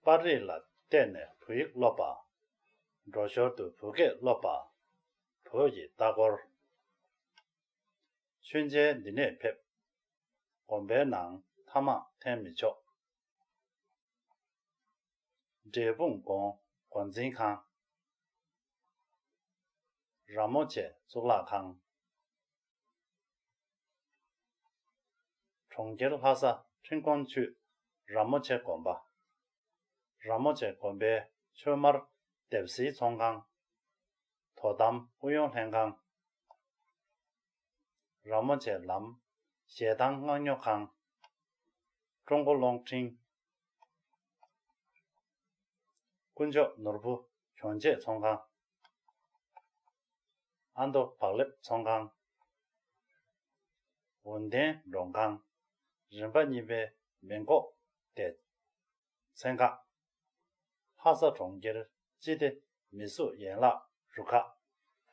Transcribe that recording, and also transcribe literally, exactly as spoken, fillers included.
པར་རིས་ལ་བལྟས་ནས་བོད་ཡིག་སློབ་པ། འགྲོ་ཞོར་དུ་བོད་སྐད་སློབ་པ། བོད་ཀྱི་ལྟ་སྐོར། མཆོད་མཇལ་འདི་ནས་ཕེབས། དགོན་པའི་ནང་ཐ་མག་འཐེན་མི་ཆོག་འབྲས་སྤུངས་དགོན་འགོ་འཛིན་ཁང་། ར་མོ་ཆེ་གཙུག་ལག་ཁང་། གྲོང་ཁྱེར་ལྷ་ས་ཁྲིན་ཀོན་ཆུས་ར་མོ་ཆེ་དགོན་པ། ར་མོ་ཆེ་དགོན་པའི་མཆོད་མར་སྡེབ་བསིལ་ཚོང་ཁང་། དོ་དམ་ཨུ་ཡོན་ལྷན་ཁང་། ར་མོ་ཆེ་ལམ། ཞལ་ཐང་མངགས་ཉོ་ཁང་། ཀྲུང་གོ་ཀློང་ཁྲིན། དཀོན་མཆོག་ནོར་བུ་གྱོན་ཆས་ཚོང་ཁང་། ཨ་མདོ་བག་ལེབ་ཚོང་ཁང་། འོན་ལྡན་མགྲོན་ཁང་། རིམ་པ་གཉིས་པའི་མེ་འགོག་སྡེ་ཚན་ཁག་ལྷ་ས་གྲོང་ཁྱེར་སྤྱི་བདེ་མི་གཟུགས་ཡན་ལག་རུ་ཁག